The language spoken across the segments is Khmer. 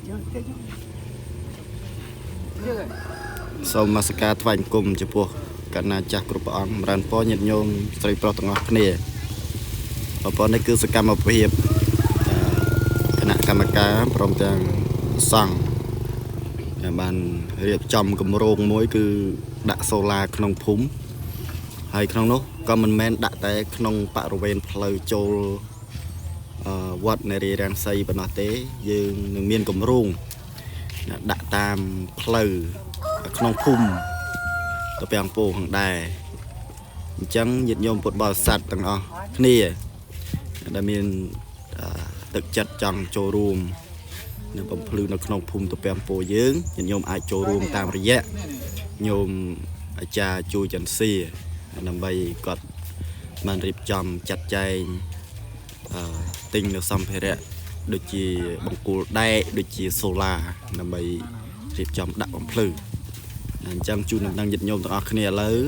ជើង សូមនមស្ការថ្វាយបង្គំចំពោះកណ្ណាចាស់គ្រប់ព្រះអង្គចម្រើនពរញាតិញោមស្រីប្រុសទាំងអស់គ្នាបងប្អូននេះគឺសកម្មភាពអឺគណៈកម្មការព្រមទាំងសង្ឃដែលបានរៀបចំគម្រោងមួយគឺដាក់សូឡាក្នុងភូមិហើយក្នុងនោះក៏មិនមែនដាក់តែក្នុងបរិវេណផ្លូវចូលវត្តនារីរាំងសីប៉ុណ្ណោះទេយើងនឹងមានគម្រោងដាក់តាមផ្លូវក្នុងភូមិ ទៅពាំងពោខាងដែរអញ្ចឹងញាតិញោមពុទ្ធបរិស័ទទាំងអស់គ្នាដែលមានអឺទឹកចិត្តចង់ចូលរួមនៅបំភ្លឺនៅក្នុងភូមិទៅពាំងពោយើងញាតិញោមអាចចូលរួមតាមរយៈញោមអាចារ្យជួយចន្ទសៀដើម្បីគាត់បានរៀបចំចាត់ចែងអឺទិញនៅសម្ភារៈដូចជាបង្គោលដែកដូចជាសូឡាដើម្បីរៀបចំដាក់បំភ្លឺ អញ្ចឹងជូនដំណឹងញាតិញោមទាំងអស់គ្នាឥឡូវ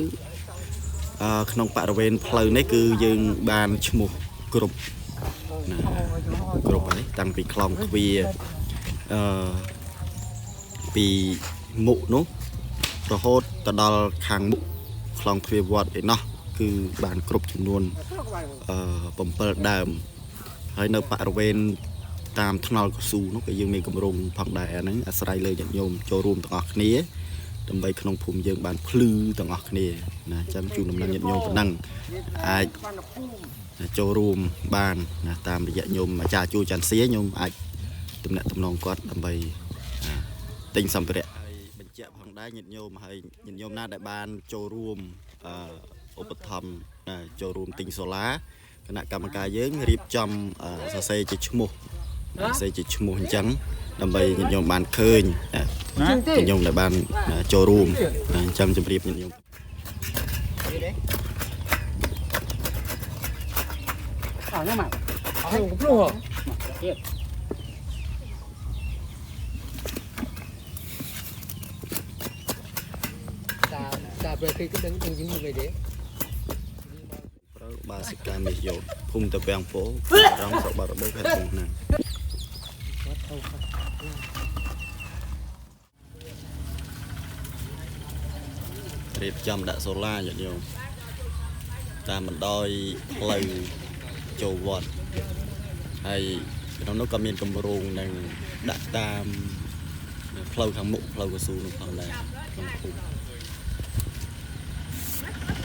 ក្នុងបរិវេណផ្លូវនេះគឺយើងបានឈ្មោះគ្រប់ណាគ្រប់ហើយតាំងពីខ្លងទ្វារអឺពីមុខនោះរហូតទៅដល់ខាងមុខខ្លងទ្វារវត្តឯណោះគឺបានគ្រប់ចំនួនអឺ7ដើមហើយនៅបរិវេណតាមថ្នល់កស៊ូនោះក៏យើងមានគម្រោងផងដែរអាហ្នឹងអាស្រ័យលើញាតិញោមចូលរួមទាំងអស់គ្នា ដើម្បីក្នុងភូមិយើងបានភ្លឺទាំងអស់គ្នាណាអញ្ចឹងជូនដំណឹងញាតិញោមប៉ុណ្ណឹងអាចចូលរួមបានណាតាមរយៈញោមអាចារ្យជួច័ន្ទសៀញោមអាចទំនាក់ទំនងគាត់ដើម្បីទិញសម្ភារៈហើយបញ្ជាក់ផងដែរញាតិញោមហើយញាតិញោមណាដែលបានចូលរួមអឺឧបត្ថម្ភណាចូលរួមទិញសូឡាគណៈកម្មការយើងរៀបចំសរសេរជាឈ្មោះសរសេរជាឈ្មោះអញ្ចឹងដើម្បីញាតិញោមបានឃើញណា ជើងទេ ញាតិញោមដែលបានចូលរួមអញ្ចឹងជម្រាបញាតិញោម អោះមក Không có plug hả? ទៀត Ta ta về khi cứ đứng đứng dính về đấy. ប្រើបាសិកាមេយោភូមិតពាំងពោរងស្រុកបារបោខេត្តកំពង់ឆ្នាំងរៀបចំដាក់សូឡាញាតិញោមតាមបណ្ដោយផ្លូវចូលវត្តហើយក្នុងនោះក៏មានគម្រោងនឹងដាក់តាមផ្លូវខាងមុខផ្លូវកស៊ូនោះផងដែរក្នុងភូមិ